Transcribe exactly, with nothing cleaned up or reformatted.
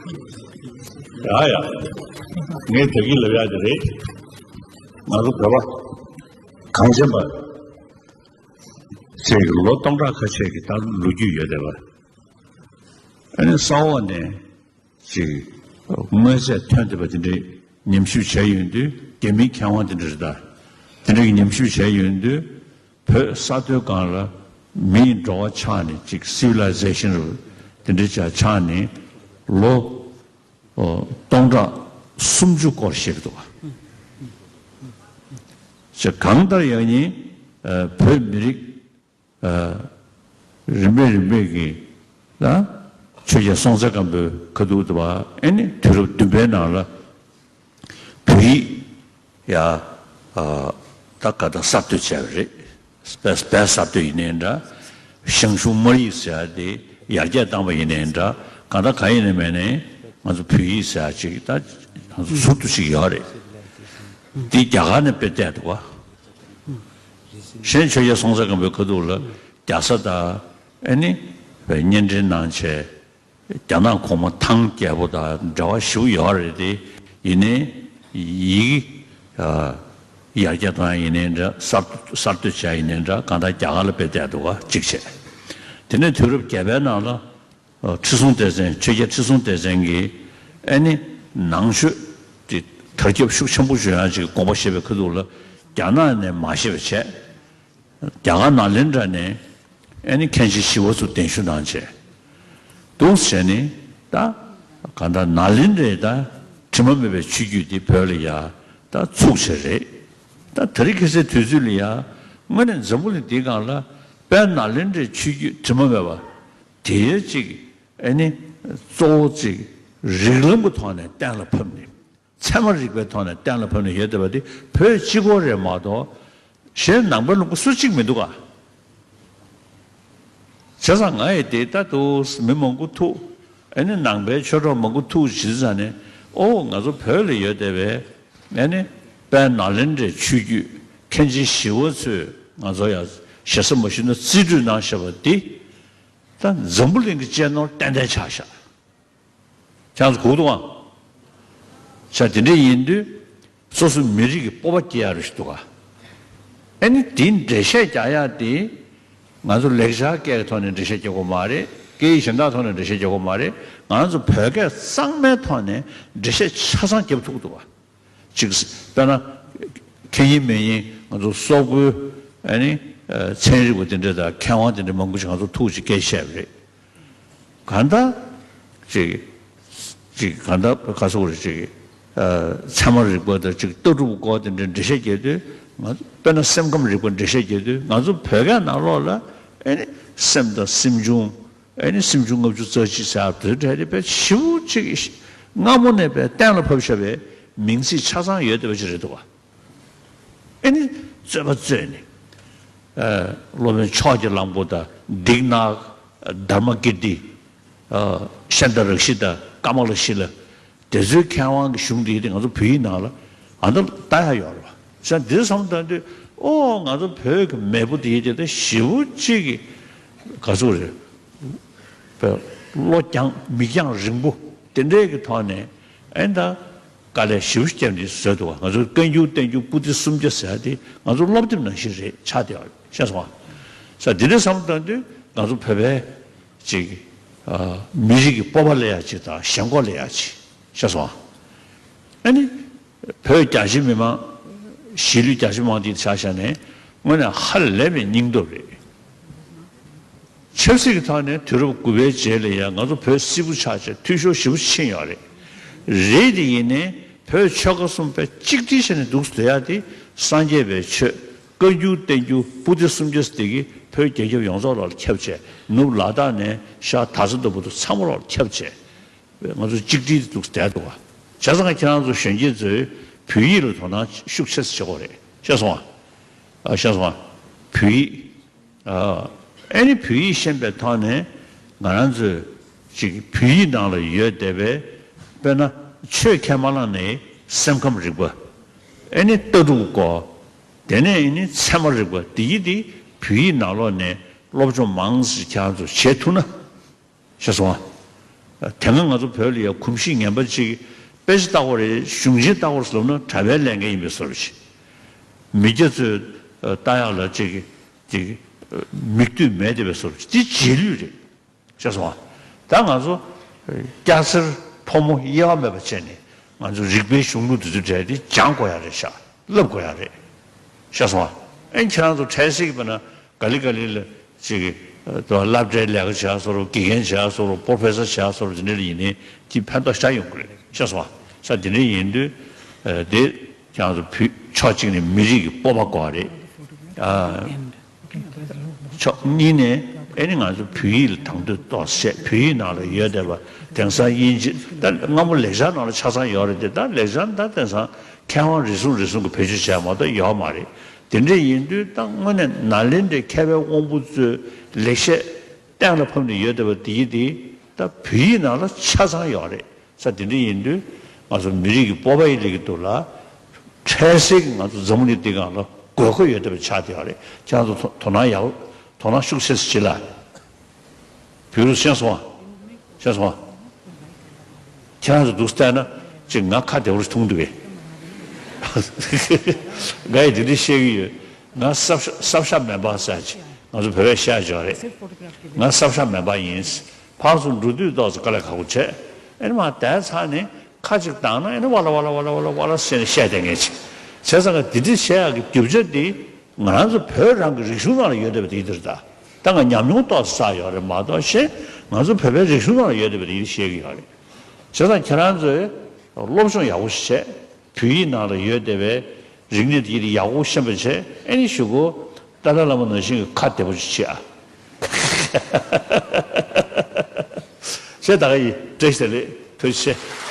ཡ་ཡ། ངས་ད་གིན་ལབ་ཡ་དེ་རེད། ང་ཚོ་བོད་པ་གངས་ཅན་པ་ཚོས་ལོ་སྟོང་ཕྲག་ཁ་ཤས་ཀྱི་ད་ལོ་རྒྱུས་ཡོད་བསྡད་པ། ཨ་ནི་ས་འོག་ནས་ཅིག་དངོས་རྫས་ཐོན་བསྡད་པ་དེ་འདྲའི་ཉམས་ཞིབ་བྱས་ཡོང་དུས། རྒྱ་མིའི་མཁས་དབང་དེ་འདྲ་རེད་ད། དེ་འདྲ་གི་ཉམས་ཞིབ་བྱས་ཡོང་དུས། བོད་ས་མཐོའི་སྒང་ལ་མིའི་འགྲོ་བ་ཆགས་ནས་ཅིག་སི་ཝི་ལའི་ཟེ་ཤན་རུ་དེ་འདྲ་ཆགས་ཆགས་ནས་ལོ་ཨོ་སྟོང་ཕྲག་སུམ་ཅུ་སྐོར་ཞིག་འདུག་བ། ཅེས་གང་ལྟར་ཡང་ནི་ཨ་བོད་མི་རིགས་ཨ་རིམ་པས་རིམ་པས་ཀྱིས་ལ་ཆོས་རྒྱལ་སྲོང་བཙན་སྒམ་པོའི་ཁ་ཐུག་ཏུ་བ། ཨེ་ནི་དུས་རབས་བདུན་པའི་ནང་ལ་བོད་ཡིག་ཡ་ཨ་ད་ག་ད་གསར་གཏོད་བྱས་པ་རེད། བོད་བོད་གསར་གཏོད་ཡིན་ནའི་འདྲ། ཞང་ཞུང་སྨར་ཡིག་ཟེར་ཡ་དེ་ཡར་རྒྱས་བཏང་པ་ཡིན་ནའི་འདྲ། གང་ལྟར་གང་ཡིན་ནའི་མིན་ནའི་ང་ཚོ་བོད་ཡིག་ཟེར་ཡ་ཅིག་ད་ང་ཚོ་ཟུར་དུ་ཞིག་ཡོད་རེད། འདི་རྒྱ་གར་ནས་དཔེ་བལྟས་འདུག་བ། གཞན་ཆོས་རྒྱལ་སྲོང་བཙན་སྒམ་པོའི་ཁ་ཐུག་ལ་རྒྱ་བཟའ་དང་ཨ་ནི་བའི་གཉེན་འབྲེལ་གནང་བྱས། རྒྱ་ནག་གོང་མ་ཐང་རྒྱལ་པོ་དང་འབྲེལ་བ་ཞེ་པོ་ཡོད་རེད་དེ། ཡིན་ནའི་ཡིག་ཨ་ཡར་རྒྱས་གཏོང་ཡ་ཡིན་ནའི་འདྲ། གསར་གསར་གཏོད་བྱས་ཡིན་ནའི་འདྲ། གང་ལྟར་རྒྱ་གར་ལ་དཔེ་བལྟས་འདུག་བ་གཅིག་བྱས། དེ་ནས་དུས་རབས་བརྒྱད་པའི་ནང་ལ་ཨ་ཁྲི་སྲོང་ལྡེ་བཙན། ཆོས་རྒྱལ་ཁྲི་སྲོང་ལྡེ་བཙན་གྱིས་ཨ་ནི་ནང་ཆོས་དེ་དར་ཁྱབ་ཤུགས་ཆེན་པོ་བྱུང་ཡ་ཅིག་དགོངས་པ་བཞེས་པའི་ཁ་ཐུག་ལ་རྒྱ་ནག་ནས་མ་ཤེས་པ་བྱས། རྒྱ་གར་ནཱ་ལེནྡྲ་ནས་ཨ་ནི་མཁན་ཆེན་ཞི་བ་འཚོ་གདན་ཞུ་གནང་བྱས། འདུག་བྱས་ནས་ད་གང་ལྟར་ནཱ་ལེནྡྲའི་ད་དྲི་མ་མེད་པའི་ཆོས་བརྒྱུད་འདི་བོད་ལ་ཡ་ད་ཚུགས་བྱས་རེད། ད་དེ་རིང་ཁ་སང་དུས་ཚོད་ལ་ཡ་དངོས་གནས་འཛམ་བུ་གླིང་འདིའི་སྒང་ལ་དཔལ་ནཱ་ལེནྡྲའི་ཆོས་བརྒྱུད་དྲི་མ་མེད་པ་དེའི་ཅིག་ཨ་ནི་གཙོ་བོ་ཅིག་རིགས་ལམ་གྱི་ཐོག་ནས་གཏན་ལ་ཕབ་ནས། ཚད་མ་རིག་པའི་ཐོག་ནས་གཏན་ལ་ཕབ་ནས་ཡོད་བསྡད་པ་དེ་བོད་གཅིག་པོ་རེད་མ་གཏོགས། གཞན་ནང་པའི་ལུང་པ་སུ་གཅིག་མི་འདུག་ག་བྱས་ཙང་ང་ཡི་དེ་ལྟ་དུ་མི་མང་པོ་ཐུག་ཨ་ནི་ནང་པའི་ཆོས་གྲོགས་མང་པོ་ཐུག་བྱས་ཙང་ནས། ཨོ་ང་ཚོ་བོད་ལ་ཡོད་བསྡད་པའི་ཨ་ནི་དཔལ་ནཱ་ལེནྡྲའི་ཆོས་བརྒྱུད་མཁན་ཆེན་ཞི་བ་འཚོས་ང་ཚོ་ཡ་ཞེ་ས་མ་ཞུས་ན་རྩིས་སྤྲོད་གནང་བཞག་པ་འདི་ད་འཛམ་བུ་གླིང་གི་གཅེས་ནོར་ཏན་ཏན་ཆགས་བཞག་ཁྱེད་ཚོ་གོ་འདུག་ཨང་། ཆ་དེ་འདྲ་ཡིན་དུས་སོ་སོ་མི་རིགས་ཀྱི་སྤོབས་པ་སྐྱེ་ཡ་རེ་ཞིག་འདུག་ག་ཨ་ནི་དེ་འགྲེལ་བཤད་རྒྱག་ཡ་དེ་ང་ཚོ་ལེགས་སྦྱར་སྐད་ཀྱི་ཐོག་ནས་འགྲེལ་བཤད་རྒྱག་དགོས་མ་རེད། སྐད་ཡིག་གཞན་དག་ཐོག་ནས་འགྲེལ་བཤད་རྒྱག་དགོས་མ་རེད། ང་ཚོ་བོད་སྐད་གཙང་མའི་ཐོག་ནས་འགྲེལ་བཤད་ཆ་ཚང་རྒྱབ་ཐུབ་འདུག་ག་ཅིག་དཔེར་ན། ཁེ་ཡིན་མེ་ཡིན་ང་ཚོ་སོག་པོའི་ཨ་ནི་ཚན་རིག་པ་དེ་འདྲ་དང་མཁས་དབང་དེ་འདྲ་མང་པོ་ཞིག་ང་ཚོ་ཐུག་ཅིག་སྐད་བཤད་པ་རེད། གང་ལྟར་ཅིག་ཅིག་གང་ལྟར་ག་སོག་རེད། ཅིག་ཚད་མ་རིག་པ་དང་ཅིག་ལྟ་གྲུབ་སྐོར་དེ་འདྲ་འགྲེལ་བཤད་རྒྱག་དུས། ང་དཔེར་ན་སེམས་ཁམས་རིག་པ་འགྲེལ་བཤད་རྒྱག་དུས། ང་ཚོ་བོད་སྐད་ནང་ལོགས་ལ་ཨ་ནི་སེམས་དང་སེམས་བྱུང་། ཨེ་ནི་སེམས་བྱུང་ལྔ་བཅུ་རྩ་གཅིག་ཟེར་བ་དེ་འདྲ་རེད་པས། ཞེ་པོ་ཅིག་སྔ་མོ་ནས་པའི་གཏན་ལ་ཕབ་བཞག་པའི་མིང་ཚིག་ཆ་ཚང་ཡོད་བསྡད་པ་ཅིག་རེད་འདུག་བ། ཨེ་ནི་རྩོད་པ་རྩོད་ནས། ཨ་སློབ་དཔོན་ཕྱོགས་ཀྱི་གླང་པོ་དང་། དིག་ནག་དྷརྨ་ཀིརྟི། ཨ་ཤཱནྟ་རཀྵི་ཏ། ཀ་མ་ལ་ཤཱི་ལ། དེ་ཚོའི་མཁས་དབང་གི་གཞུང་དེ་དེ་ང་ཚོ་བོད་ཡིག་ནང་ལ་ཨ་ད་ལྟ་ཡ་ཡོད་རེད་བ། ས་འདིར་བསམ་བཏང་དུས། ཨོ་ང་ཚོ་བོད་ཀྱི་མེས་པོ་དེ་ཡིན་དེ་ད་ཞེ་པོ་ཅིག་གི་ག་ཚོད་རེད། བོད་བློ་རྒྱང་མིག་རྒྱང་རིང་པོ་དེ་འདྲའི་གི་ཐོག་ནས་ཨེ་ད་དཀའ་ལས་ཞེ་པོ་བརྒྱབ་ནས་བཟོས་འདུག་བ། ང་ཚོ་བཀའ་འགྱུར་བསྟན་འགྱུར་པོ་ཏི་སུམ་བརྒྱ་ཟེར་ཡ་དེ་ང་ཚོ་སློབ་དེབ་ནང་བཞིན་རེད་ཆགས་བསྡད་པ་རེད། ཤེས་སོང་བ། ས་འདི་འདྲ་བསམ་བཏང་དུས་ང་ཚོ་བོད་པའི་ཅིག་ཨ་མི་རིགས་ཀྱི་སྤོབས་པ་སླེབས་ཡ་ཅིག་དང་ཞེན་ཁོག་སླེབས་ཡ་ཅིག་ཤེས་སོང་ཨ། ཨ་ནི་བོད་རྒྱ་ཆེ་མི་མང་། གཞིས་ལུས་རྒྱ་ཆེ་མི་མང་དེ་ཆ་བཞག་ནས་དངོས་གནས་ཧ་ལས་པའི་སྙིང་སྟོབས་རེད། ཆབ་སྲིད་ཀྱི་ཐོག་ནས་དུས་རབས་དགུ་པའི་རྗེས་ལ་ཡང་ང་ཚོ་བོད་སིལ་བུ་ཆགས་བྱས་འཐུས་ཤོར་ཞེ་པོ་ཕྱིན་ཡོད་རེད། རེད་དེ་ཡིན་ནའི་བོད་ཆོལ་ཁ་གསུམ་པའི་གཅིག་སྒྲིལ་བྱས་ནས་འདུག་སྡོད་ཡ་དེ་སངས་རྒྱས་པའི་ཆོས། བཀའ་འགྱུར་བསྟན་འགྱུར་པོ་ཏི་སུམ་བརྒྱ་ཟེར་དེ་གིས་བོད་རྒྱལ་ཁབ་ཡོངས་རྫོགས་ལ་ཁྱབ་བྱས། ནུབ་ལ་དྭགས་ནས་ཤར་དར་ས་ལྟ་བུ་དུ་ཚང་མ་ལ་ཁྱབ་བྱས། ང་ཚོ་གཅིག་སྒྲིལ་དུ་བསྡད་འདུག་བ། བྱས་ཙང་ཁྱེད་རང་ཚོ་གཞོན་སྐྱེས་ཚོས་བོད་ཡིག་ལ་དོ་སྣང་ཤུགས་ཆེ་ཙམ་བྱེད་དགོས་རེད། ཤེས་སོང་ཨ། ཤེས་སོང་ཨ། བོད་ཡིག་ཨ་ནི་བོད་ཡིག་ཤེས་པའི་ཐོག་ནས་ང་རང་ཚོས་ཅིག་བོད་ཡིག་ནང་ལ་ཡོད་བསྡད་པའི་དཔེར་ན་ཆོས་ཁས་མ་བླངས་ནས་སེམས་ཁམས་རིག་པ། ཨ་ནི་ལྟ་གྲུབ་སྐོར། དེ་ནས་ཨ་ནི་ཚད་མ་རིག་པ་འདི་ཡིག་འདི་བོད་ཡིག་ནང་ལོགས་ནས་སློབ་སྦྱོང་མང་ཙམ་ཁྱེད་རང་ཚོས་བྱེད་ཐུབ་ན། ཤེས་སོང་ དེ་སྔ་ང་ཚོ་བོད་ལ་ཡ་གོམས་གཤིས་ངན་པ་ཅིག་དཔེ་ཆ་ལྟ་དགོས་རེད། གཞུང་ཆེན་ལྟ་དགོས་རེད་ལབ་ན་གྲྭ་པའི་ལས་འགན་ཡིན་པའི་བཟོ་འདྲ་ཅིག་མི་སྐྱ་ཚོས་ལྟ་ཡག་ལ་ཅིག་ཅིག་མིག་ལྟོས་མེད་བསྡད་པའི་བཟོ་འདྲ་ཅིག་དེ་རྗེས་ལུས་རེད། ཤེས་སོང་ང་། ད་ང་ཚོ་སྐྱ་སེར་ཕོ་མོ་དབྱེ་བ་མེད་པ་བྱས་ནས་ང་ཚོ་རིག་པའི་གཞུང་ལུགས་འདི་ཚོའི་གྲས་འདི་སྦྱང་དགོས་ཡ་རེད་ཤག་བསླབ་དགོས་ཡ་རེད། ཤེས་སོང་ང་། ཨེ་ཁྱེད་རང་ཚོ་འཕྲལ་སེལ་གྱི་བྱས་ན་ག་ལེ་ག་ལེ་ལ་ཅིག་གི་སློབ་གྲྭའི་ལས་ཀ་བྱས་བཟོ་འདྲ། དགེ་རྒན་བྱས་བཟོ་འདྲ། པོ་རོ་ཕེ་སར་བྱས་བཟོ་འདྲ་འདི་འདྲ་ཡིན་ནའི་དེ་ཕན་ཐོགས་ཤ་ཡོང་གི་རེད། ཤེས་སོང་ང་། ས་འདི་འདྲ་ཡིན་དུས་དེ་ཁྱེད་རང་ཚོ་བོད་ཕྱོགས་གཅིག་ནས་མི་རིགས་ཀྱི་སྤོབས་པ་དགོས་པ་རེད། ཨ། ཕྱོགས་གཉིས་ནས་ཨེ་ནི་ང་ཚོ་བོད་ཡིག་ལ་དང་དོད་ཏོག་ཙམ་བྱས། བོད་ཡིག་ནང་ལ་ཡོད་བསྡད་པ་དེང་སང་དབྱིན་ཇི་ད་སྔ་མོ་ལེགས་སྦྱར་ནང་ལ་ཆ་ཚང་ཡོད་རེད་དེ། ད་ལེགས་སྦྱར་ད་དེང་སང་མཁས་དབང་རེ་ཟུང་རེ་ཟུང་གིས་བེད་སྤྱོད་བྱས་མ་གཏོགས་ཡོད་མ་རེད། དེ་འདྲ་ཡིན་དུས་ད་དངོས་གནས་ནཱ་ལེནྡྲའི་མཁས་པའི་དབང་པོ་ཚོའི་ལེགས་བཤད་གཏན་ལ་ཕབ་ནས་ཡོད་བསྡད་པ་དེ་ཡིན་དེ་ད་བོད་ཡིག་ནང་ལ་ཆ་ཚང་ཡོད་རེད། ས་དེ་འདྲ་ཡིན་དུས་ང་ཚོ་མི་རིགས་ཀྱི་སྤོབས་པ་ཡི་ལས་ཀྱི་དུས་ལ་འཕྲལ་སེལ་གྱི་ང་ཚོ་འཛམ་བུ་གླིང་འདི་སྒང་ལ་དགོས་མཁོ་ཡོད་བསྡད་པ་ཆགས་བསྡད་ཡོད་རེད། ཁྱེད་རང་ཚོ་དོ་སྣང་ཡག་དོ་སྣང་ཤུགས་ཆེ་ཙམ་བྱེད་ལ། བོད་རིགས་ཤེས་སོང་ང་། ཤེས་སོང་ང་། ཁྱེད་རང་ཚོ་འདུག་བལྟས་ན་ཅིག་ང་ཁ་བདེ་པོ་ཞིག་མཐོང་འདུག་གས། ང་ཡི་དེ་འདྲ་བཤད་ཀྱི་ཡོད། ང་སྲབ་ཤ་སྲབ་ཤ་མེ་འབར་ཟེར་ཅིག་ང་ཚོ་བོད་པས་བཤད་ཀྱི་ཡོད་རེད། ང་སྲབ་ཤ་མེ་འབར་ཡིན། ཕར་ཚུར་འགྲོ་དུས་ཏོག་ཙམ་དཀའ་ལས་ཁག་པོ་བྱས། ཨེ་ནི་མར་བསྡད་ཚར་ནས་ཁ་ཅིག་བཏང་ན་ཨེ་ནི་ཝ་ལ་ཝ་ལ་ཝ་ལ་ཝ་ལ་ཝ་ལ་ཟེར་ནས་བཤད་བསྡད་མཁན་ཅིག་བྱས་ཙང་ང་འདི་འདྲ་བཤད་ཡག་གི་རྒྱུ་ཆ་འདི་ང་རང་ཚོ་བོད་རང་གི་རིག་གཞུང་ནང་ལ་ཡོད་བསྡད་པ་དེ་འདིར་ད་ད་ང་ཉམས་མྱོང་ཏོག་ཙམ་བསགས་ཡོད་རེད་མ་གཏོགས་གཞན་ང་ཚོ་བོད་པའི་རིག་གཞུང་ནང་ལ་ཡོད་བསྡད་པ་དེ་འདི་བཤད་ཀྱི་ཡོད་རེད། བྱས་ཙང་ཁྱེད་རང་ཚོས་སློབ་སྦྱོང་ཡག་པོ་ཞིག་བྱས། བོད་ཡིག་ནང་ལ་ཡོད་བསྡད་པའི་རིག་གནས་དེ་ཡག་པོ་ཤེས་པ་བྱས། ཨེ་ནི་གཞུག་གུ་ཏཱ་ལའི་བླ་མ་ནང་བཞིན་གྱི་ཁ་བདེ་པོ་ཞིག་བྱེད་ཨ། བྱས་ད་ག་ཡིན། བཀྲ་ཤིས་བདེ་ལེགས། ཐུགས་རྗེ་ཆེ།